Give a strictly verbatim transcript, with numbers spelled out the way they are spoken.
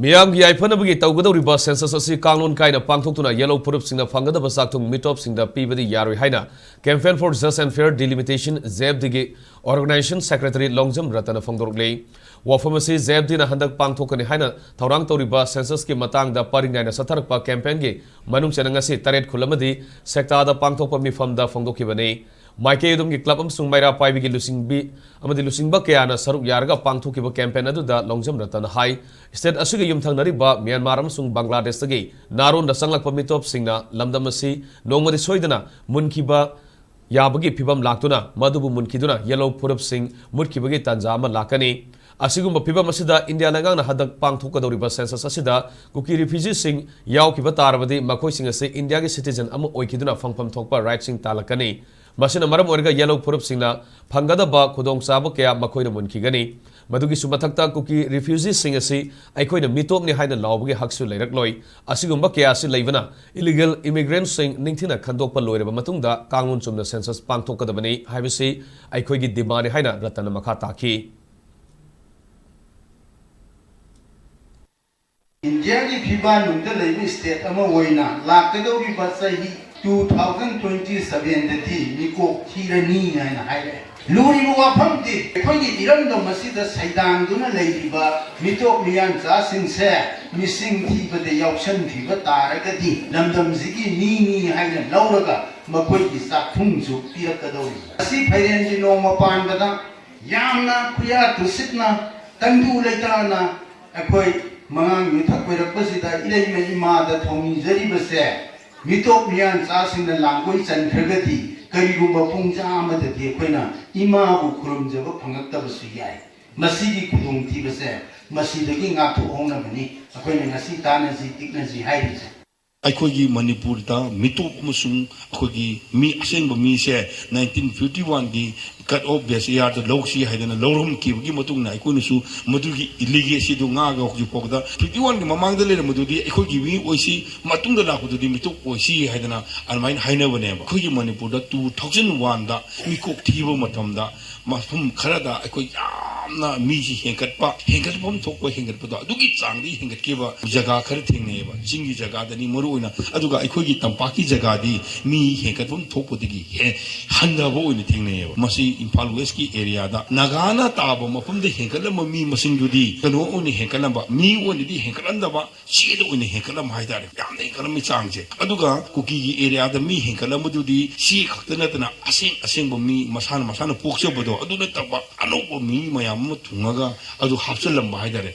ꯃꯤꯌꯥꯝꯒꯤ ꯌꯥꯏꯐꯅꯕꯒꯤ ꯇꯧꯒꯗꯧꯔꯤꯕ ꯁꯦꯟꯁꯁ ꯑꯁꯤ ꯀꯥꯡꯂꯣꯟ ꯀꯥꯏꯅ ꯄꯥꯡꯊꯣꯛꯇꯨꯅ ꯌꯦꯜꯂꯣ ꯐꯨꯔꯨꯞꯁꯤꯡꯅ ꯐꯪꯒꯗꯕ ꯆꯥꯛꯊꯨꯡ ꯃꯤꯇꯣꯞꯁꯤꯡꯗ ꯄꯤꯕꯗꯤ ꯌꯥꯔꯣꯏ ꯍꯥꯏꯅ Campaign for Just and Fair Delimitation, J F ꯗꯤꯒꯤ organization secretary ꯂꯣꯡꯖꯝ ꯔꯇꯟꯅ ꯐꯣꯡꯗꯣꯔꯛꯂꯤ꯫ ꯋꯥꯐꯝ ꯑꯁꯤ ꯖꯦ ꯑꯦꯐ ꯗꯤꯅ ꯍꯟꯗꯛ ꯄꯥꯡꯊꯣꯛꯀꯅꯤ ꯍꯥꯏꯅ ꯊꯧꯔꯥꯡ ꯇꯧꯔꯤꯕ ꯁꯦꯟꯁꯁꯀꯤ ꯃꯇꯥꯡꯗ ꯄꯔꯤꯡ ꯅꯥꯏꯅ ꯆꯠꯊꯔꯛꯄ campaignꯒꯤ ꯃꯅꯨꯡ ꯆꯟꯅ ꯉꯁꯤ ꯇꯔꯦꯠ ꯈꯨꯜ ꯑꯃꯗꯤ ꯁꯦꯛꯇꯥꯗ ꯄꯥꯡꯊꯣꯛꯄ ꯃꯤꯐꯝꯗ ꯐꯣꯡꯗꯣꯛꯈꯤꯕꯅꯤ꯫ ꯃꯥꯏꯀꯩ ꯑꯗꯨꯝꯒꯤ club ꯑꯃꯁꯨꯡ ꯃꯩꯔꯥ ꯄꯥꯏꯕꯤꯒꯤ ꯂꯨꯆꯤꯡꯕꯤ ꯑꯃꯗꯤ ꯂꯨꯆꯤꯡꯕ ꯀꯌꯥꯅ ꯁꯔꯨꯛ ꯌꯥꯔꯒ ꯄꯥꯡꯊꯣꯛꯈꯤꯕ campaign ꯑꯗꯨꯗ ꯂꯣꯡꯖꯝ ꯔꯇꯟꯅ ꯍꯥꯏ, state ꯑꯁꯤꯒ ꯌꯨꯝꯊꯪꯅꯔꯤꯕ ꯃ꯭ꯌꯥꯟꯃꯥꯔ ꯑꯃꯁꯨꯡ ꯕꯪꯒ꯭ꯂꯥꯗꯦꯁꯇꯒꯤ ꯅꯥꯔꯣꯟꯗ ꯆꯪꯂꯛꯄ ꯃꯤꯇꯣꯞꯁꯤꯡꯅ ꯂꯝꯗꯝ ꯑꯁꯤ ꯅꯣꯡꯃꯗꯤ ꯁꯣꯏꯗꯅ ꯃꯨꯟꯈꯤꯕ ꯌꯥꯕꯒꯤ ꯐꯤꯕꯝ ꯂꯥꯛꯇꯨꯅ, ꯃꯗꯨꯕꯨ ꯃꯨꯟꯈꯤꯗꯨꯅ ꯌꯦꯜꯂꯣ ꯐꯨꯔꯨꯞꯁꯤꯡ ꯃꯨꯠꯈꯤꯕꯒꯤ ꯇꯥꯟꯖꯥ ꯑꯃ ꯂꯥꯛꯀꯅꯤ꯫ ꯑꯁꯤꯒꯨꯝꯕ ꯐꯤꯕꯝ ꯑꯁꯤꯗ ꯏꯟꯗꯤꯌꯥ ꯂꯩꯉꯥꯛꯅ ꯍꯟꯗꯛ ꯄꯥꯡꯊꯣꯛꯀꯗꯧꯔꯤꯕ ꯁꯦꯟꯁꯁ ꯑꯁꯤꯗ ꯀꯨꯀꯤ refugeeꯁꯤꯡ ꯌꯥꯎꯈꯤꯕ ꯇꯥꯔꯕꯗꯤ ꯃꯈꯣꯏꯁꯤꯡ ꯑꯁꯤ ꯏꯟꯗꯤꯌꯥꯒꯤ citizen ꯑꯃ ꯑꯣꯏꯈꯤꯗꯨꯅ ꯐꯪꯐꯝ ꯊꯣꯛꯄ rightꯁꯤꯡ ꯇꯥꯜꯂꯛꯀꯅꯤ꯫ ꯃꯁꯤꯅ ꯃꯔꯝ ꯑꯣꯏꯔꯒ ꯌꯦꯜꯂꯣ ꯐꯨꯔꯨꯞꯁꯤꯡꯅ ꯐꯪꯒꯗꯕ ꯈꯨꯗꯣꯡꯆꯥꯕ ꯀꯌꯥ ꯃꯈꯣꯏꯅ ꯃꯨꯟꯈꯤꯒꯅꯤ꯫ ꯃꯗꯨꯒꯤꯁꯨ ꯃꯊꯛꯇ ꯀꯨꯀꯤ refugeeꯁꯤꯡ ꯑꯁꯤ ꯑꯩꯈꯣꯏꯅ ꯃꯤꯇꯣꯞꯅꯤ ꯍꯥꯏꯅ ꯂꯥꯎꯕꯒꯤ ꯍꯛꯁꯨ ꯂꯩꯔꯛꯂꯣꯏ꯫ ꯑꯁꯤꯒꯨꯝꯕ ꯀꯌꯥ ꯑꯁꯤ ꯂꯩꯕꯅ illegal immigrantꯁꯤꯡ ꯅꯤꯡꯊꯤꯅ ꯈꯟꯗꯣꯛꯄ ꯂꯣꯏꯔꯕ ꯃꯇꯨꯡꯗ ꯀꯥꯡꯂꯣꯟ ꯆꯨꯝꯅ ꯁꯦꯟꯁꯁ ꯄꯥꯡꯊꯣꯛꯀꯗꯕꯅꯤ ꯍꯥꯏꯕꯁꯤ ꯑꯩꯈꯣꯏꯒꯤ demandꯅꯤ ꯍꯥꯏꯅ ꯔꯇꯟꯅ ꯃꯈꯥ ꯇꯥꯈꯤ꯫ ꯏꯟꯗꯤꯌꯥꯒꯤ ꯐꯤꯕꯥꯟꯅꯨꯡꯗ ꯂꯩꯕ state ꯑꯃ ꯑꯣꯏꯅ ꯂꯥꯛꯀꯗꯧꯔꯤꯕ ꯆꯍꯤ two thousand twenty sevenꯗꯗꯤ ꯃꯤꯀꯣꯛ ꯊꯤꯔꯅꯤ ꯍꯥꯏꯅ ꯍꯥꯏꯔꯛꯑꯦ꯫ ꯂꯨꯔꯤꯕ ꯋꯥꯐꯝꯗꯤ ꯑꯩꯈꯣꯏꯒꯤ ꯏꯔꯝꯗꯝ ꯑꯁꯤꯗ ꯁꯩꯗꯥꯡꯗꯨꯅ ꯂꯩꯔꯤꯕ ꯃꯤꯇꯣꯞ ꯃꯤꯌꯥꯟꯆꯥꯁꯤꯡꯁꯦ ꯃꯤꯁꯤꯡ ꯊꯤꯕꯗ ꯌꯥꯎꯁꯟꯈꯤꯕ ꯇꯥꯔꯒꯗꯤ ꯂꯝꯗꯝꯁꯤꯒꯤ ꯃꯤꯅꯤ ꯍꯥꯏꯅ ꯂꯧꯔꯒ ꯃꯈꯣꯏꯒꯤ ꯆꯥꯛꯊꯨꯡꯁꯨ ꯄꯤꯔꯛꯀꯗꯧꯔꯤꯕ ꯑꯁꯤ ꯐꯩꯔꯦꯟꯒꯤ ꯅꯣꯡꯃ ꯄꯥꯟꯕꯗ ꯌꯥꯝꯅ ꯈꯨꯌꯥ ꯇꯨꯁꯤꯠꯅ ꯇꯪꯗꯨ ꯂꯩꯇꯥꯅ ꯑꯩꯈꯣꯏ ꯃꯉꯥꯡ ꯌꯨꯊꯛ ꯑꯣꯏꯔꯛꯄꯁꯤꯗ ꯏꯔꯩꯃ ꯏꯃꯥꯗ ꯊꯧꯅꯤꯖꯔꯤꯕꯁꯦ ꯃꯤꯇꯣꯞ ꯃꯤꯌꯥꯟꯆꯥꯁꯤꯡꯅ ꯂꯥꯡꯒꯣꯏ ꯆꯟꯈ꯭ꯔꯒꯗꯤ ꯀꯔꯤꯒꯨꯝꯕ ꯄꯨꯡꯖꯥ ꯑꯃꯗꯗꯤ ꯑꯩꯈꯣꯏꯅ ꯏꯃꯥꯕꯨ ꯈꯨꯔꯨꯝꯖꯕ ꯐꯪꯉꯛꯇꯕꯁꯨ ꯌꯥꯏ꯫ ꯃꯁꯤꯒꯤ ꯈꯨꯗꯣꯡꯊꯤꯕꯁꯦ ꯃꯁꯤꯗꯒꯤ ꯉꯥꯛꯊꯣꯛꯍꯧꯅꯕꯅꯤ ꯑꯩꯈꯣꯏꯅ ꯉꯁꯤ ꯇꯥꯟꯅꯁꯤ ꯇꯤꯛꯅꯁꯤ ꯍꯥꯏꯔꯤꯁꯦ꯫ ꯑꯩꯈꯣꯏꯒꯤ ꯃꯅꯤꯄꯨꯔꯗ ꯃꯤꯇꯣꯞ ꯑꯃꯁꯨꯡ ꯑꯩꯈꯣꯏꯒꯤ ꯃꯤ ꯑꯁꯦꯡꯕ ꯃꯤꯁꯦ ꯅꯥꯏꯟꯇꯤꯟ ꯐꯤꯐꯇꯤ ꯋꯥꯟꯒꯤ ꯀꯠ ꯑꯣꯐ ꯕꯦꯁ ꯌꯥꯔꯗ ꯂꯧꯁꯤ ꯍꯥꯏꯗꯅ ꯂꯧꯔꯝꯈꯤꯕꯒꯤ ꯃꯇꯨꯡ ꯏꯟꯅ ꯑꯩꯈꯣꯏꯅꯁꯨ ꯃꯗꯨꯒꯤ ꯂꯤꯒꯦꯁꯤꯗꯨ ꯉꯥꯛꯑꯒ ꯍꯧꯖꯤꯛ ꯐꯥꯎꯕꯗ ꯐꯤꯐꯇꯤ ꯋꯥꯟꯒꯤ ꯃꯃꯥꯡꯗ ꯂꯩꯔꯝꯕꯗꯨꯗꯤ ꯑꯩꯈꯣꯏꯒꯤ ꯃꯤ ꯑꯣꯏꯁꯤ, ꯃꯇꯨꯡꯗ ꯂꯥꯛꯄꯗꯨꯗꯤ ꯃꯤꯇꯣꯞ ꯑꯣꯏꯁꯤ ꯍꯥꯏꯗꯅ ꯑꯗꯨꯃꯥꯏꯅ ꯍꯥꯏꯅꯕꯅꯦꯕ꯫ ꯑꯩꯈꯣꯏꯒꯤ ꯃꯅꯤꯄꯨꯔꯗ ꯇꯨ ꯊꯥꯎꯖꯟ ꯋꯥꯟꯗ ꯃꯤꯀꯣꯛ ꯊꯤꯕ ꯃꯇꯝꯗ ꯃꯐꯝ ꯈꯔꯗ ꯑꯩꯈꯣꯏ ꯌꯥꯝꯅ ꯃꯤꯁꯤ ꯍꯦꯟꯒꯠꯄ, ꯍꯦꯟꯒꯠꯐꯝ ꯊꯣꯛꯄ ꯍꯦꯟꯒꯠꯄꯗꯣ ꯑꯗꯨꯒꯤ ꯆꯥꯡꯗ ꯍꯦꯟꯒꯠꯈꯤꯕ ꯖꯒꯥ ꯈꯔ ꯊꯦꯡꯅꯩꯑꯕ꯫ ꯆꯤꯡꯒꯤ ꯖꯒꯥꯗꯅꯤ ꯃꯔꯨ ꯑꯣꯏꯅ, ꯑꯗꯨꯒ ꯑꯩꯈꯣꯏꯒꯤ ꯇꯝꯄꯥꯛꯀꯤ ꯖꯒꯥꯗꯤ ꯃꯤ ꯍꯦꯟꯒꯠꯐꯝ ꯊꯣꯛꯄꯗꯒꯤ ꯍꯦ-, ꯍꯟꯊꯕ ꯑꯣꯏꯅ ꯊꯦꯡꯅꯩꯑꯕ꯫ ꯃꯁꯤ ꯏꯝꯐꯥꯜ ꯋꯦꯁꯀꯤ ꯑꯦꯔꯤꯌꯥꯗ ꯅꯥꯒꯥꯅ ꯇꯥꯕ ꯃꯐꯝꯗ ꯍꯦꯟꯒꯠꯂꯝꯕ ꯃꯤ ꯃꯁꯤꯡꯗꯨꯗꯤ ꯀꯩꯅꯣ ꯑꯣꯏꯅ ꯍꯦꯟꯒꯠꯂꯝꯕ, ꯃꯤ ꯑꯣꯏꯅꯗꯤ ꯍꯦꯟꯒꯠꯂꯝꯗꯕ, ꯆꯦꯗ ꯑꯣꯏꯅ ꯍꯦꯟꯒꯠꯂꯝꯕ ꯍꯥꯏꯇꯥꯔꯦ꯫ ꯌꯥꯝꯅ ꯍꯦꯟꯒꯠꯂꯝꯕꯒꯤ ꯆꯥꯡꯁꯦ꯫ ꯑꯗꯨꯒ ꯀꯨꯀꯤꯒꯤ ꯑꯦꯔꯤꯌꯥꯗ ꯃꯤ ꯍꯦꯟꯒꯠꯂꯝꯕꯗꯨꯗꯤ ꯆꯦ ꯈꯛꯇ ꯅꯠꯇꯅ ꯑꯁꯦꯡ ꯑꯁꯦꯡꯕ ꯃꯤ ꯃꯁꯥꯅ ꯃꯁꯥꯅ ꯄꯣꯛꯆꯕꯗꯣ ꯑꯗꯨ ꯅꯠꯇꯕ ꯑꯅꯧꯕ ꯃꯤ ꯃꯌꯥꯝ ꯑꯃ ꯊꯨꯡꯉꯒ ꯑꯗꯨ ꯍꯥꯞꯆꯤꯜꯂꯝꯕ ꯍꯥꯏꯇꯥꯔꯦ꯫